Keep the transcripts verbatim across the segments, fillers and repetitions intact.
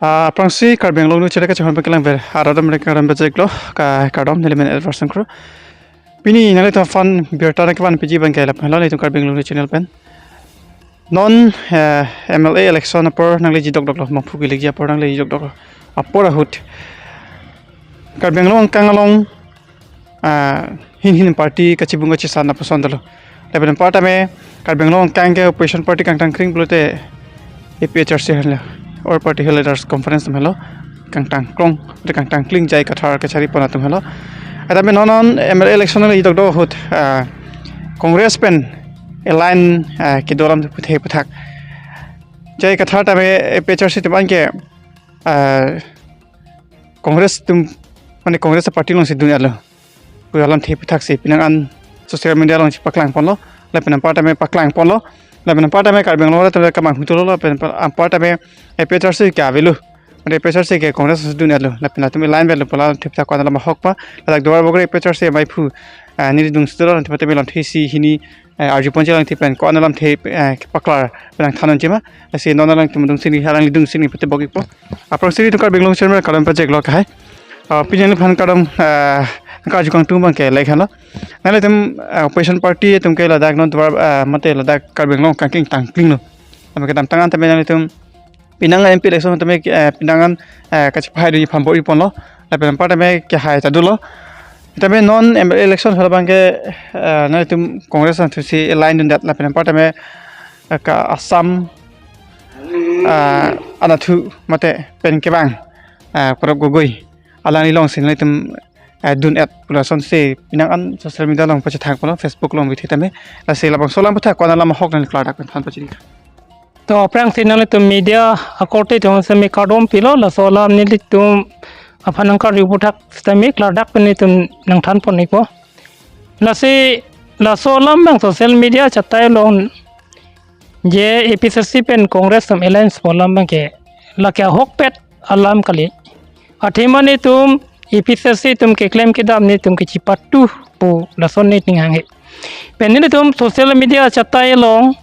Ah, aphrangsi Karbi Anglong News Channel kachehon pen kelang ver arat atum kardom pajirlo, ka kardom nelimen Edward Sangkru. Pini nanglitum aphan birta nangkevan piji abang ke lapu henlo nelitum Karbi Anglong News Channel pen. Non, eh, M L A election apor nangleji dokdoklo, mangphu kelekji apor nangleji dokdoklo. Apor ahut Karbi Anglong angkang along, ah, hin hin party kachibung kachisan lapuson dolo. Lapen anparta me Karbi Anglong angkang ke opposition party kangtang kring pulote A P H L C henlo, All Party Leaders Conference atum henlo, kangtang krong, kangtang kling J I Kathar kachari pon atum henlo. Ata me non non M L A election nangleji dokdok ahut, ah, Congress pen alliance, ah, kedo alam puthe puthak. J I Kathar ta me A P H L C atum an ke, ah, Congress atum, mane Congress party alongsi dun-etlo pu alamthe puthaksi penang an social media alongsi paklang ponlo, lapen anparta me paklang ponlo, lapen anparta me Karbi Anglong arat atum kemanghu dolo, lapen anparta me A P H L C ke avelo, mane A P H L C ke Congress alongsi dun-etlo, lapen latum alliance avelo pu alamthe puthak ko-an alam ahok ma, ladak Duarbagori A P H L C amaiphu, ah, neli dungsi dolo, lapen anparta me lamthe isi hini, eh, arju ponji alamthe pen ko-an alamthe, eh, paklar pen nangthan unji ma. Lasi non alangtum dungsi ni, alangli dungsi ni pute bok-ikpo. Aphrangsi nelitum Karbi Anglong News Channel kardom pajirlo kahai. Ah, pini nangliphan kardom, eh, nangkarju kangtung abang ke lek henlo. Nanglitum, eh, opposition party atum ke ladak non Duar, eh, mate ladak Karbi Anglong angkang kangtang klinglo. Tame kedamtang an tame nanglitum penang M P election tame, eh, penang an, eh, kachepahai dunji aphan bor-i ponlo, lapen anparta me kehai ta dolo. Tame non M L A election hala abang ke, eh, nanglitum Congress alongsi alliance dundet, lapen anparta me, eh, ka Assam, eh, anatthu mate pen kevang, eh, Gaurav Gogoi alangli alongsi nanglitum, eh, dun-et pu lasonsi penang an social media along pachethang ponlo, Facebook along video tame. Lasi labangso alam puthak ko-an alam ahok nangli klardak pen than pachini. To aphrangsi nanglitum media akorte atum sitame kardom pilo, laso alam nelitum aphan nangkarju puthak sitame klardak pen nelitum nangthan pon-ikpo. Lasi laso alam abang social media chatai along je A P H L C pen Congress atum alliance pu alam abang ke lake ahokpet alam kali. Athema nelitum A P H L C atum keklem kedam nelitum kechipatu pu lason neli ninghanghe. Pen nelitum social media chatai along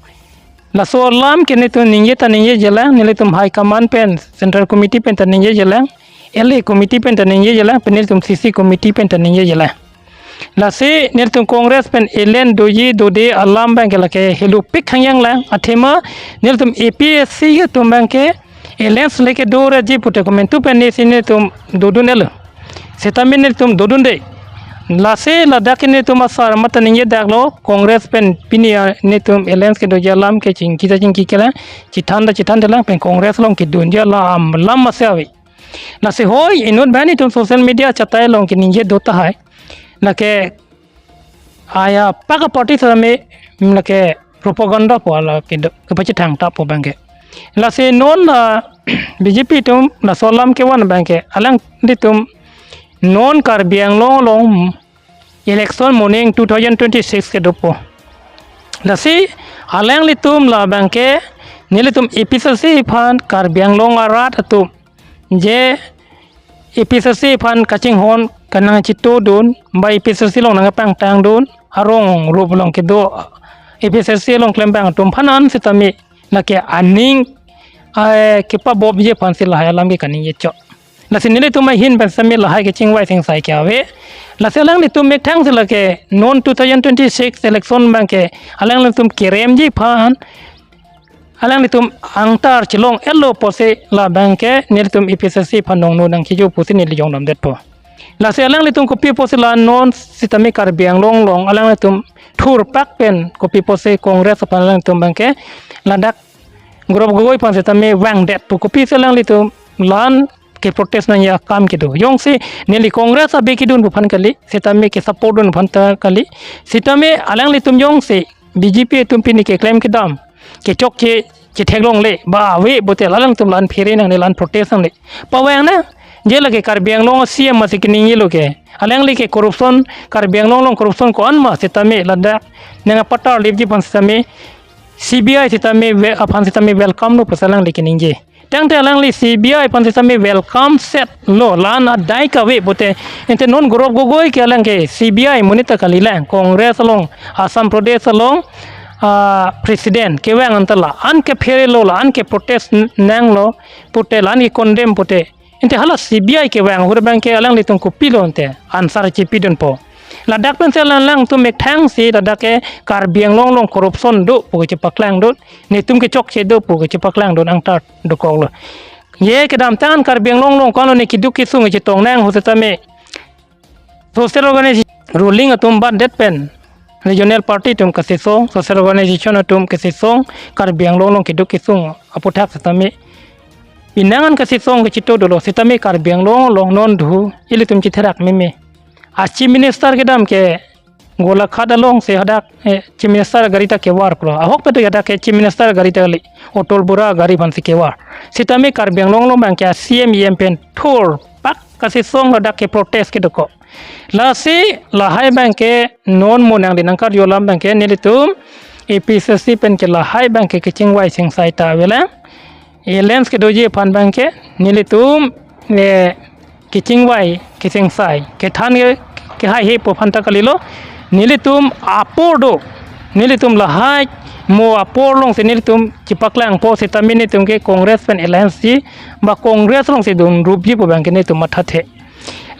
laso alam ke nelitum ningje ta ningjejelang, nelitum high command pen, central committee pen ta ningjejelang, L A committee pen ta ningjejelang, pen nelitum C C committee pen ta ningjejelang. Lasi nelitum Congress pen alliance doji dode alam abang ke lake helopik hangyanglang, athema nelitum A P H L C atum abang ke alliance le kedo raji pute komantu pen nesi nelitum dodun-etlo. Sitame nelitum dodunde. Lasi ladak ke nelitum asar mata ningjedaklo, Congress pen pini a nelitum alliance kedoji alam ke chingki ta chingki kelang, chethan ta chethandelang, pen Congress along kedunji alam, alam masi ave. Lasi hoi inut abang nelitum social media chatai along keningje do tahai. Lake aya paka party sitame, mm, lake propaganda pu ala kedo, kepachethang ta pu abang ke. Lasi non la B J P atum laso alam kevan abang ke, alanglitum non Karbi Anglong along election moning two thousand twenty-six kedopo. Lasi alanglitum la abang ke nelitum A P H L C aphan Karbi Anglong arat atum je A P H L C aphan kachinghon kanang chito dun, ba A P H L C along nangpangtang dun, arong rup along kedo A P H L C along klembang atum aphan an sitame lake aning, eh, kepabopji aphansi lahai alam ke kaningje chot. Lasi nelitum ahin pen sitame lahai kechingvai singsai ke ave. Lasi alanglitum methang si lake non two thousand twenty-six election abang ke alanglitum keremji aphan alanglitum angtar chelong-etlo pusi la abang ke nelitum A P H L C aphan nongno nangkejo pusi neli jongdamdetpo. Lasi alanglitum kopi pusi la non sitame Karbi Anglong along alanglitum thurpak pen kopi pusi Congress aphan alanglitum abang ke ladak Gaurav Gogoi aphan sitame vangdet pu kopisi alanglitum la-an keprotest nangji akam kedo. Jongsi neli Congress abe kedun pu aphan kali, sitame kesupport dun aphan ta kali. Sitame alanglitum jongsi B J P atum pini keklem kedam kechokche chetheklongle ba ave pulote alanglitum la-an phere nangne, la-an protest nangne. Pavang nang, je lake Karbi Anglong C M masi keningjelo ke. Alangli ke corruption, Karbi Anglong along corruption ko-an ma sitame ladak nangpatar lipji aphan sitame C B I sitame we-, aphan sitame welcome lo pusi alangli keningje. Tangte alangli C B I aphan sitame welcome set lo, la-an adai kave pulote. Ante non Gaurav Gogoi ke alang ke C B I monit ta kalilang, Congress along, Assam Pradesh along, ah, president kevang anta la-an ke pherelo, la-an ke protest n-, nanglo pute, la-an ke condemn pute. Ante hala C B I kevang ahut abang ke alanglitum kopilo ante answer chepidunpo. Ladak pensi alang alangtum methang si ladak ke Karbi Anglong along corruption do pu kechepaklangdun, netum kechokche do pu kechepaklangdun angtar dokoklo. Je kedamtang Karbi Anglong along ko-an lo ne keduk kesung chetong nang ahut setame social organization, ruling atum bandet pen regional party atum kesisong, social organization atum kesisong, Karbi Anglong along keduk kesung aputhak setame pinangan kesisong kechito dolo setame Karbi Anglong along non dhu ilitum chetherak meme. A Chief Minister kedam ke Golaghat alongsi hadak, eh, Chief Minister gari ta kevar klo. Ahokpet hadak ke Chief Minister gari ta kali, Atul Bora gari aphansi kevar. Setame Karbi Anglong along abang ke C M E M pen thurpak kesisong hadak ke protest kedokok. Lasi lahai abang ke non mo nangli nangkarju alam abang ke nelitum A P H L C pen ke lahai abang ke kechingvai singsai ta avelang. Alliance kedoji aphan abang ke nelitum, eh, kechingvai kesengsai, kethan ke, kehai he pu aphan ta kalilo. Nelitum apor do, nelitum lahai mo apor alongsi nelitum chepaklangpo setame nelitum ke Congress pen alliance ji ba Congress alongsi dun rupji pu abang ke nelitum mathathe.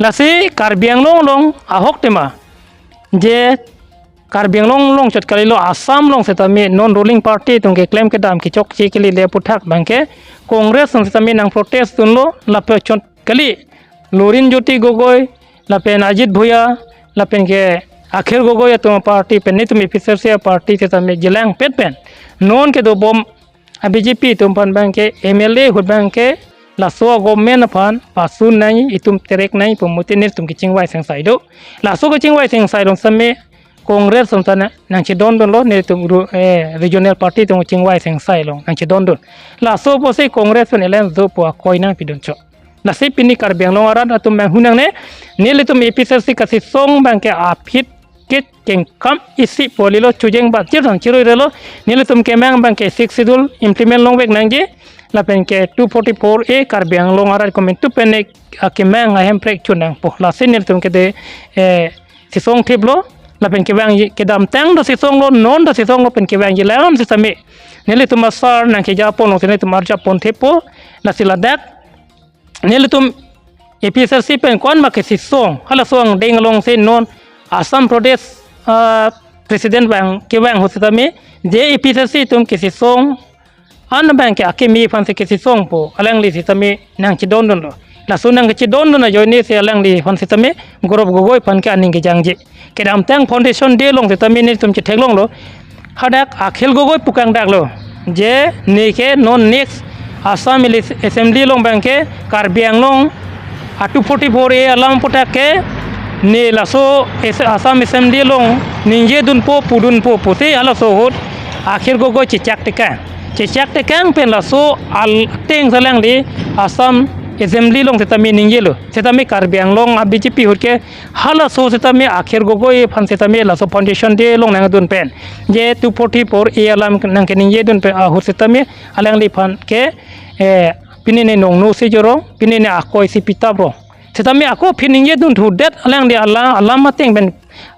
Lasi Karbi Anglong along ahok tema je Karbi Anglong along chot kalilo, Assam along setame non ruling party atum keklem kedam kechokche kelile aputhak abang ke Congress along setame nang protest dunlo, lapen chot kali Lurinjyoti Gogoi lapen Ajit Bhaiya lapen ke Akhil Gogoi atum party pen netum A P H L C party setame jelangpet pen non kedobom a B J P atum aphan abang ke M L A ahut abang ke laso a government aphan pasun nangji, itum terek nangji pu mute netum kechingvai singsai do. Laso kechingvai singsai along setame Congress atum ta nangchedondunlo, netum ru-, eh, regional party atum chingvai singsai along nangchedondun. Laso pusi Congress pen alliance do pu akoi nangpidun chot. Lasi pini Karbi Anglong arat atum abang hunangne, nelitum A P H L C kesisong abang ke aphi kit kengkam isi pu kalilo, chojeng ba chirang chiroi relo, nelitum kemang abang ke Sixth Schedule implement longvek nangji, lapen ke two forty-four A Karbi Anglong arat komantu pen ne, ah, kemang ahemprek chun nangpo. Lasi nelitum ke de, eh, sisong thiplo, lapen kevangji kedamtang do sisonglo, non do sisonglo pen kevangji lam setame nelitum asar nangkejapon along nelitum arjapon thepo, lasi ladak nelitum A P H L C pen ko-an ma kesisong, halaso angdeng alongsi non Assam Pradesh, ah, president abang kevang ahut setame je A P H L C atum kesisong an abang ke akimi aphansi kesisong pu alangli setame nangchedondunlo. Laso nangkechedondun ajoine si alangli aphan setame Gaurav Gogoi aphan ke aning kejangje. Kedamtang foundation day along setame netum chetheklonglo. Hadak Akhil Gogoi pu kangdaklo je ne ke non next Assam Ele-, Assembly along abang ke Karbi Anglong a two forty-four A alam aputhak ke ne laso es-, Assam Assembly along ningjedunpo pudunpo pusi halaso ahut Akhil Gogoi chechak tekang. Chechak tekang pen laso al-, ateng si alangli Assam Assembly along setame ningjelo. Setame Karbi Anglong a B J P ahut ke halaso setame Akhil Gogoi aphan setame laso foundation day along nangdun pen je two forty-four A alam nangkeningjedun pen ahut setame alangliphan ke, eh, pini ne nongno si jorong, pini ne akoi si pitap rong. Setame ako pini ningjedun thudet alangli ala-, alam ateng pen,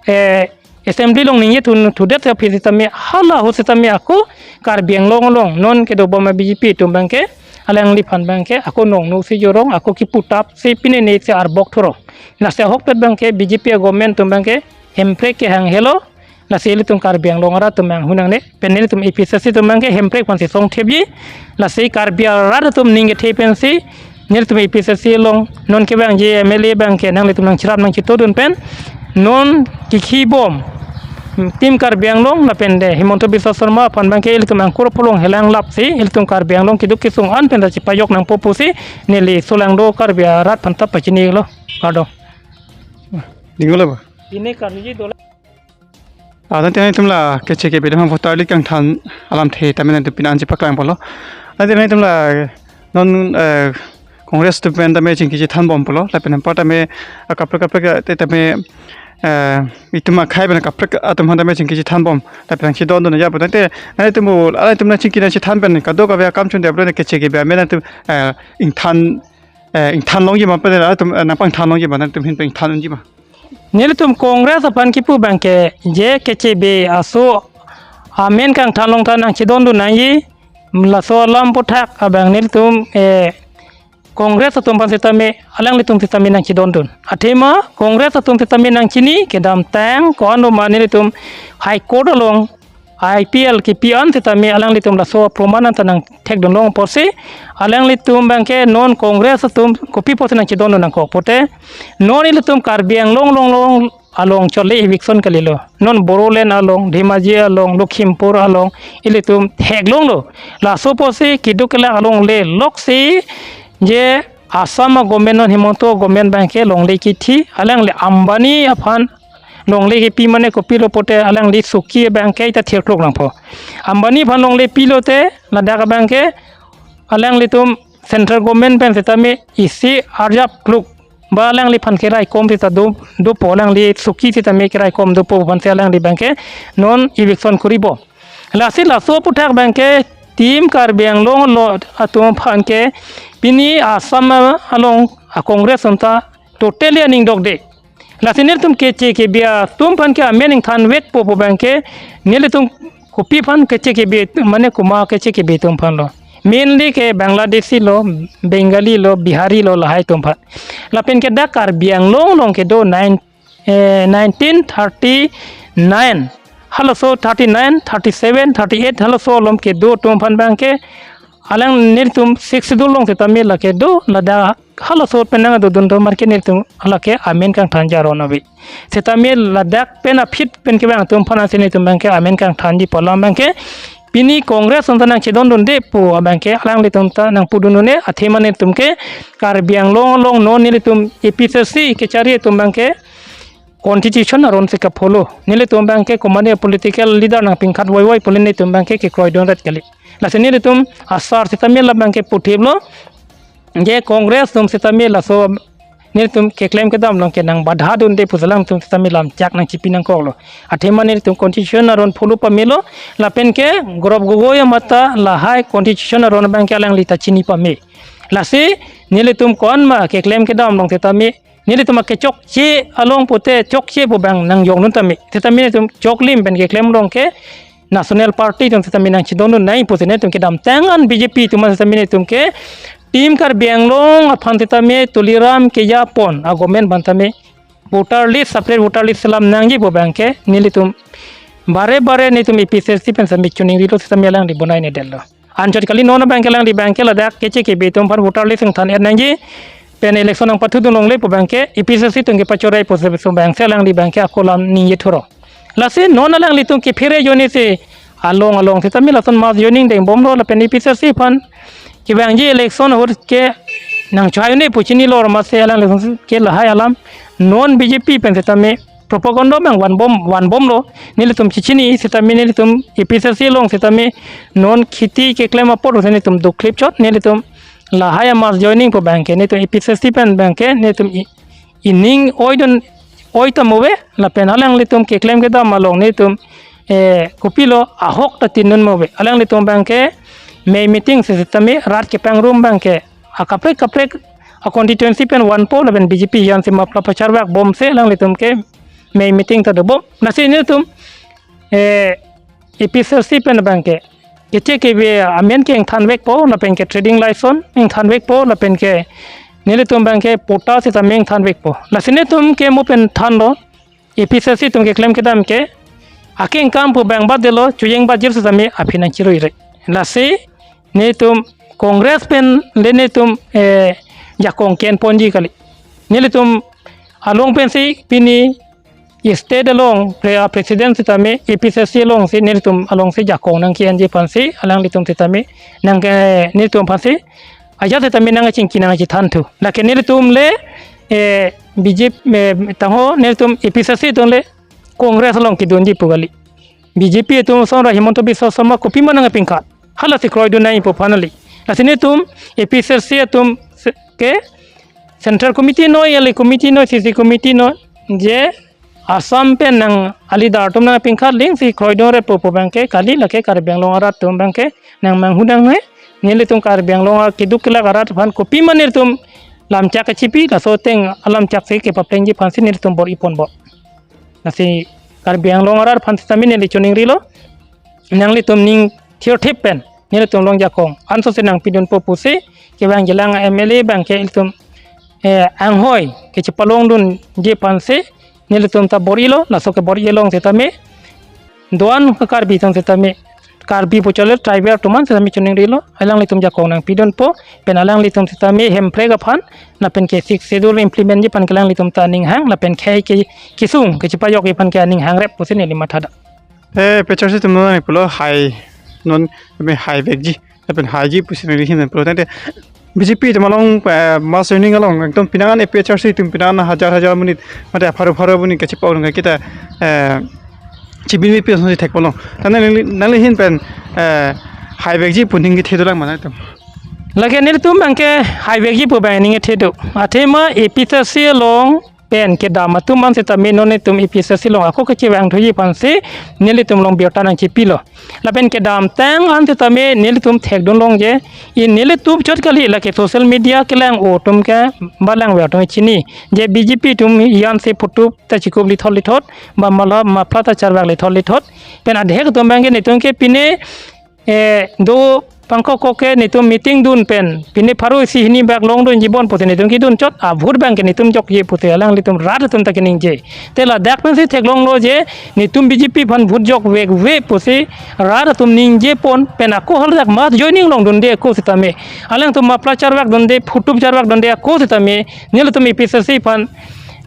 eh, Assembly along ningje thu-, thudet si aphi setame hala ahut setame ako Karbi Anglong along non kedobom a B J P atum abang ke alangliphan abang ke ako nongno si jorong, ako kiputap si pini ne si arbok thurong. Lasi ahokpet abang ke B J P a government atum abang ke hemprek kehang helo. Lasi ilitum Karbi Anglong arat atum abang hunangne pen nelitum A P H L C atum abang ke hemprek aphansi song thepji. Lasi Karbi arat atum ning kethe pensi nelitum A P H L C along non kevangji M L A abang ke nanglitum nangcherap nangchetodun pen non kikhibom Team Karbi Anglong lapen de Himanta Biswa Sarma aphan abang ke ilitum angkur pulong helang lapsi ilitum Karbi Anglong keduk kesung an pen ta chepajok nangpo pusi neli solangdo Karbi arat aphan ta pachinilo. Kardom. Dinglo ba? Ini karbi ji dola. Ah, tangte nangtum la keche kebe dam voter li kangthan alamthe tame nangtum pini an chepaklangpo lo. Tangte nangtum la non, eh, Congress atum pen tame chingki chethanbompo lo. Lapen anpar tame, ah, kaprek kaprek te tame, eh, itum akhei pen kaprek atum aphan tame chingki chethanbom. Lapen nangchedondun ajapo. Tangte nangtum bo, ah, nangtum nangchingki nangchethan pen kadokave akam chun deblo ne keche kebe amen nangtum, eh, ingthan, eh, ingthan longji ma pen nangtum, eh, nangpangthan longji ma nangtum ahin pen ingthan unji ma? Nelitum Congress aphan kipu abang ke je keche be aso Amen kangthan along ta nangchedondun nangji, laso alam aputhak abang nelitum, eh, Congress atum aphan setame, alanglitum setame nangchedondun. Athema Congress atum setame nangchini, kedamtang ko-an ma nelitum High Court along I P L kipi an setame alanglitum laso aproman anta nangthekdun long apotsi, alanglitum abangke non Congress atum kopi apotsi nangchedondun nangkok pute, non ilitum Karbi Anglong along along along chole eviction kalilo. Non Bodoland along, Dhemaji along, Lakhimpur along, ilitum theklonglo. Laso apotsi keduk kelak alongle loksi je Assam a-government non Himanta government abangke longle kithi, alangli Ambani aphan longle kipi mane kopilo pute alangli suki abangke ita thirklok nangpo. Ambani aphan longle pilote ladak abangke alanglitum central government pen setame isi arjap kluk ba alangliphan keraikom seta do, dopo, alangli suki setame keraikom dopo aphansi alangli abangke non eviction koripo. Lasi laso aputhak abangke Team Karbi Anglong lo atum aphanke pini Assam along a-Congress anta totally aning dokde. Lasi nelitum Keche Kebe atum aphanke amen ingthanvekpo pu abangke nelitum kopi aphan Keche Kebe mane komat Keche Kebe atum aphanlo. Mainly ke Bangladeshi lo, Bengali lo, Bihari lo, lahai atum aphan. Lapen ke dak Karbi Anglong along kedo nine, eh, nineteen thirty-nine. Halaso thirty-nine, thirty-seven, thirty-eight, halaso along kedo atum aphan abangke alang nelitum Sixth Schedule along setame lake do, ladak halaso pen nangdodun atum aphanke nelitum lake amen kangthan jaron ave. Setame ladak pen aphi pen kevang atum aphan ansi nelitum abangke amen kangthanji pu alam abangke pini Congress anta nangchedondunde pu abangke alanglitum ta nangpudun un-e, athema nelitum ke Karbi Anglong along non nelitum A P H L C kechari atum abangke constitution aron si kapholo. Nelitum abangke komatne political leader nangpingkhat voivoi pu le nelitum abangke kekroidunret kali. Lasi nelitum asar setame la abangke puthiplo. Je Congress atum setame laso nelitum keklem kedam along ke nangbadha dunde pusi alangtum setame lamchak nangchipi nangkoklo. Athema nelitum constitution aron pholo pamelo, lapen ke Gaurav Gogoi amat ta lahai constitution aron abangke alangli ta chini pame. Lasi nelitum ko-an ma keklem kedam along setame nelitum akechokche along pute chokche pu abang nangjokdun tame. Setame nelitum choklim pen keklem along ke National Party atum setame nangchedondun nangji pusi nelitum kedamtang an B J P atum setame nelitum ke Team Karbi Anglong aphan setame Tuliram kejapon a-government aphan tame voter list, separate voter list selam nangji pu abangke nelitum bare bare nelitum A P H L C pen setame choningrilo setame alangli bonai nedetlo. Anchot kali non abangke alangli abangke ladak Keche Kebe atum aphan voter list ingthan-et nangji pen election nangpathudun longle pu abangke A P H L C atum kepachorei pusi abangke alangli abangke ako alam ningje thuro. Lasi non alanglitum kephere ajoine si along along setame lason mass joining dengbomlo lapen A P H L C aphan kevangji election ahut ke nangchohai un-e pu chinilo amatsi alanglitum ke lahai alam non B J P pen setame propaganda abang vanbom vanbomlo, nelitum chichini setame nelitum A P H L C along setame non kheti keklem apor se nelitum dukklip chot, nelitum lahai a-mass joining pu abangke nelitum A P H L C pen abangke nelitum i- ining oidun oi tame ave, lapen alanglitum keklem kedam along nelitum, eh, kopilo ahok ta tinun tame ave. Alanglitum abangke mei meeting si setame rat kepangrum abangke akaprek kaprek a-constituency pen vanpo lapen B J P ansi mapla pacharvak bomsi alanglitum ke mei meeting ta dobom. Lasi nelitum, eh, A P H L C pen abangke Keche Kebe amen ke ingthanvekpo, lapen ke trading license ingthanvekpo, lapen ke nelitum abangke patta setame ingthanvekpo. Lasi nelitum ke mo pen thanlo, A P H L C atum keklem kedam ke akengkam pu abang batdetlo, chojeng bajir setame aphi nangchiruire. Lasi nelitum Congress pen le nelitum, eh, jakong kenponji kali. Nelitum along pensi pini state along pre- president setame A P H L C alongsi nelitum alongsi jakong nangke-enji aphansi alanglitum setame nang ke nelitum aphansi ajat setame nangchingki nangchethanthu. Lake nelitum le, eh, B J P, eh, tangho nelitum A P H L C atum le Congress along kedunji pu kali. B J P atum asonra Himanta Biswa Sarma kopima nangpingkhat. Halasi kroidun nangji pu aphan kali. Lasi nelitum A P H L C atum se- ke Central Committee noi, L A Committee noi, C C Committee noi, je Assam pen nang a-leader atum nangpingkhat lingsi kroidunre pu pu abangke kali, lake Karbi Anglong arat atum abangke nangmanghu nangne. Nelitum Karbi Anglong akeduk kelak arat aphan kopima nelitum lamchak kachipi, laso ateng alamchak si kepaplengji aphansi nelitum bor-iponbom. Lasi Karbi Anglong arat aphan setame neli choningrilo. nanglitum ning thirthip pen nelitum along jakong ansose nangpidunpo pusi kevang jilang M L A abangke ilitum, eh, anghoi kechepalongdunji aphansi nelitum ta bor-ilo, laso kebor-i along setame do-an ke Karbi atum setame, Karbi pu chole tribal atum an setame choningrilo, alanglitum jakong nangpidunpo, pen alanglitum setame Hemprek aphan, lapen ke Sixth Schedule implement ji aphan ke alanglitum ta aning hang, lapen khei ke kesung kechepajokji aphan ke aning hangrep pusi neli mathadak. Eh, APHLC atum non pulo hai, non me haivekji, lapen haiji pusi neli ahin pulo. Tangte BJP atum along, eh, mass joining along, ekdom penang an APHLC atum penang an hajar hajar amonit, mate apharo pharo amonit kachepalong kita, eh, chibin mepi asonsi thekponlong. Tangte nangli, nangli ahin pen, eh, haivekji pu ning kethe dolang ma nangtum? Lake nelitum abangke haivekji pu abang ning kethe do. Athema APHLC along pen kedam atum an setame non nelitum APHLC along ako kechevang thuji aphansi nelitum along birta nangchepilo. Lapen kedamtang an setame nelitum thekdunlong je, in nelitum chot kali, lake social media kelang-o atum ke ba langver atum chini je BJP atum iyansi phutup ta chikup lithot lithot, ba mala muffler ta charvak lithot lithot. Pen adhek atum abangke nelitum ke pine, eh, do pangkok kok ke nelitum meeting dun pen pine pharo isi hini bak longdunji bon pusi nelitum kedun chot, a vote abangke nelitum jokji pusi alanglitum rat atum ta keningje. Te ladak pensi theklonglo je nelitum BJP aphan vote jokvekve pusi rat atum ningjepon, pen ako haladak mass joining longdunde ako setame, alangtum muffler charvakdunde, phutup charvakdunde ako setame, nelitum APHLC aphan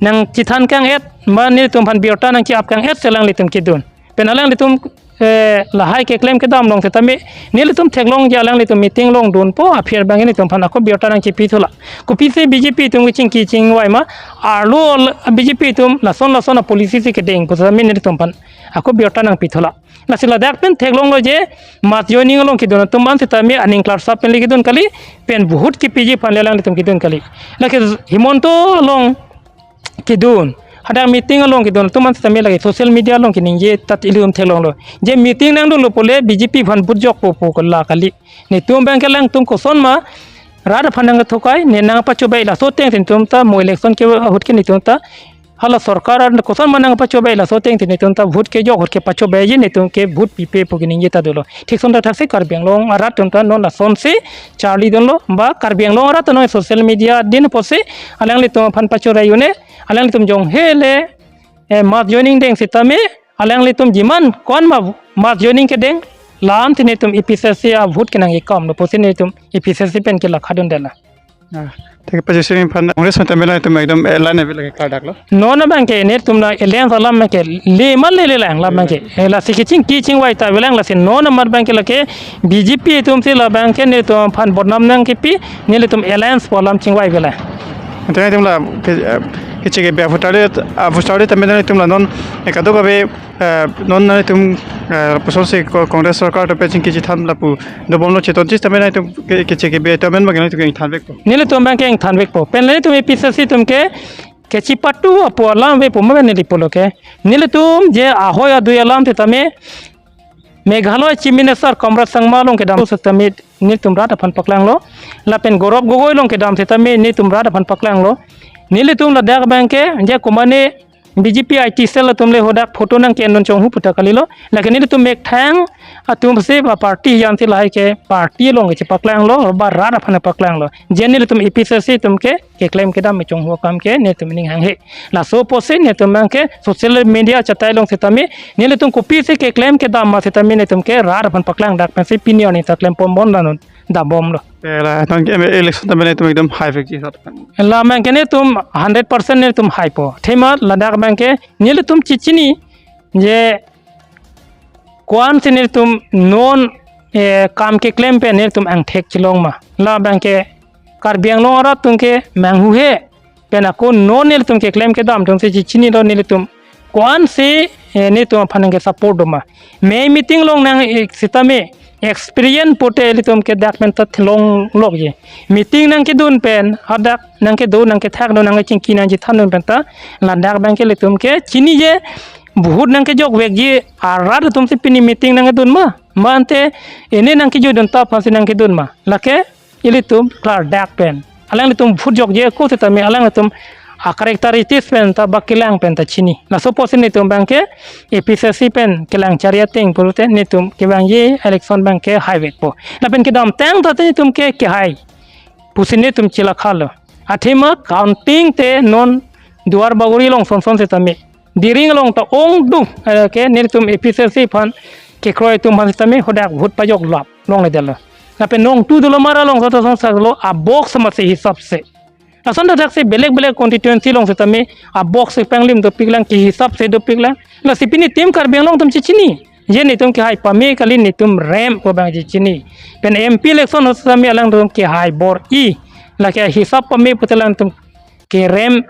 nangchethan kang-et, ma nelitum aphan birta nangche-ap kang-et si alanglitum kedun. Pen alanglitum, eh, lahai keklem kedam along setame nelitum theklong je alanglitum meeting longdunpo, aphi abang nelitum aphan ako birta nangchepithulo. Kopisi BJP atum kechingki chingvai ma, arlo BJP atum lason lason apolicy si kedeng pu setame nelitum aphan ako birta nangpithulo. Lasi ladak pen theklonglo je mass joining along kedun atum an setame aning klarsap pen le kedun kali, pen vote kepiji aphan le alanglitum kedun kali. Lake Himanta along kedun, hadak meeting along kedun atum an setame lake social media along keningje, tat ilitum theklonglo je meeting nangdunlo pule BJP aphan vote jokpo pu kola kali. Nelitum abangke alangtum kosonma rat aphan nangthokai, ne nangpachobei, laso ateng si nelitum ta mo election ke ahut ke nelitum ta hala sorkar an kosonma nangpachobei, laso ateng si nelitum ta vote kejok ahut ke pachobeiji, nelitum ke vote pipe pu keningje ta dolo. Thik ason thakthak si Karbi Anglong arat atum ta non lasonsi charlidunlo, ba Karbi Anglong arat non social media din apotsi alanglitum aphan pachorei un-e, alanglitum jonghe le, eh, mass joining deng setame, alanglitum jiman ko-an ma mass joining kedeng, la-an si nelitum APHLC a vote kenangji akamlo pusi nelitum APHLC pen ke lakhadundetlo. Ah, thik, APHLC aphan Congress setame la itum ekdom alliance ave lake kardaklo. Non abangke nelitum la alliance alam abangke le ma lele lang, la abangke. Eh, lasi kechingki chingvai ta avelang, lasi non amat abangke lake BJP atum si la abangke nelitum aphan bodnam nangkepi, nelitum alliance pu alam chingvai avelang. Ante itum la ke, eh, keche kebe aphutarli, aphutarli tame itum la non, eh, kadokave, eh, non nelitum, eh, pusonsi ko-, Congress sorkar atum pen chingki chethan lapu dobomlo, chetonchis tame itum ke, keche kebe atum amen abangke itum ingthanvekpo. Nelitum abangke ingthanvekpo. Pen nelitum APHLC atum ke kechipatu apu alam ave pu ma neli pulo ke. Nelitum je ahoi adui alam setame Meghalaya Chief Minister Conrad Sangma along kedam setame nelitum rat aphan paklanglo. Lapen Gaurav Gogoi along kedam setame nelitum rat aphan paklanglo. Nelitum ladak abangke je komane BJP IT cell atum le hadak photo nangke-endun chonghu pu ta kalilo. Lake nelitum methang atum si ba party ahin si lahai ke party along kechepaklanglo, ba rat aphan paklanglo. Je nelitum APHLC atum ke keklem kedam me chonghu akam ke nelitum ning hanghe. Laso apotsi nelitum abangke social media achatai along setame nelitum kopisi keklem kedam ma setame nelitum ke rat aphan paklang dak pensi pini arni ta klem ponbom la non dambomlo. Eh, la non ke election tame nelitum ekdom haivekji sat. La abangke nelitum hundred percent nelitum haipo. Athema ladak abangke nelitum chechini je ko-an si nelitum non, eh, kam keklem pen nelitum angthek chelong ma. La abangke Karbi Anglong arat atum ke manghuhe, pen ako non nelitum keklem kedam atum si chechinilo nelitum ko-an si, eh, nelitum aphan nangkesupport doma. Mei meeting along nang, eh, setame experience pote ilitum ke dak pen ta theklonglokji. Meeting nangkedun pen hadak nangkedo nangkethakdun nangkechingki nangchethandun pen ta ladak abangke ilitum ke chini je vote nangkejokvekji arat atum si pini meeting nangkedun ma, ma ante ini nangkejoidun ta aphansi nangkedun ma. Lake ilitum klardak pen alanglitum vote jokji ako setame alanglitum a-characteristics pen ta ba kelang pen ta chini. Laso apotsi netum abangke A P H L C pen kelang chari ateng pulote netum kevangji election abangke haivekpo. Lapen kedamtang ta te netum ke kehai pusi netum chilakha lo. Athema counting te non Duar Bagori along sonson setame, Diring along ta ongdung, eh, ke netum A P H L C aphan kekroi atum aphan setame hadak vote pajok lap longledetlo. Lapen nongtu dolo mara along sota song saklo a-box masi hisap se. Lason thakthaksi belek belek constituency along setame a-box si panglim dopiklang, kehisap si dopiklang. Lasi pini itum Karbi Anglong atum chechini. Je netum kehai pame kali, netum rem pu abang chechini. Pen M P election setame alangtum kehai bor-i. Lake hisap pame putelang atum kerem.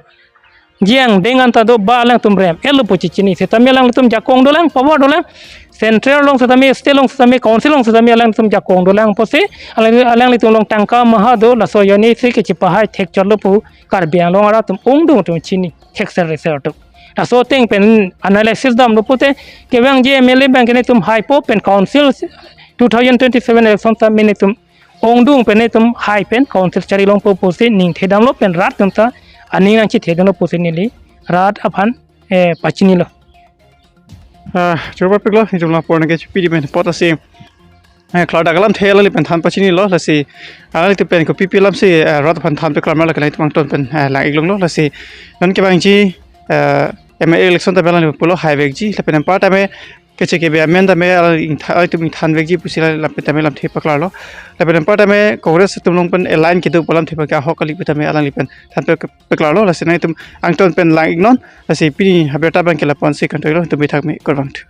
Jiang dengan ta do ba alangtum rem-etlo pu chechini. Setame alanglitum jakong dolang, power dolang. Central along setame, state along setame, council along setame alangtum jakong dolang pusi, alang, alanglitum along tangka maha do, laso ajoine si kechipahai thekchotlo pu Karbi Anglong arat atum ongdung atum chini, thekser reser atum. Laso ateng pen analysis damlo pute, kevangji M L A abangke netum haipo, pen council two thousand twenty-seven election setame netum ongdung pen netum hai pen council chari longpo pusi ningthe damlo, pen rat atum ta aning nangchethedunlo pusi neli rat aphan, eh, pachinilo. Ah, chuba piklo, jumla porna ke chupidi pen pot asi. Eh, klardak alamthe alangli pen than pachinilo, lasi alanglitum pen kopi pi alam si, eh, rat aphan than peklar ma lake alanglitum angton pen, eh, lang-iklonglo, lasi non kevangji, eh, M L A election ta alanglitum pulo haivekji, lapen anparta me keche kebe amen tame alanglitum ingtha-, alanglitum ingthanvekji pusi la lapen tame lamthe paklarlo. Lapen anparta me Congress atum along pen alliance kedo pu alamthe pakya ahok kali pu tame alangli pen than pe-, peklarlo. Lasi nanglitum angton pen lang-iknon. Lasi pini haberta abangke lapu-an si kangtoilo, itum bithak me kurvangthu.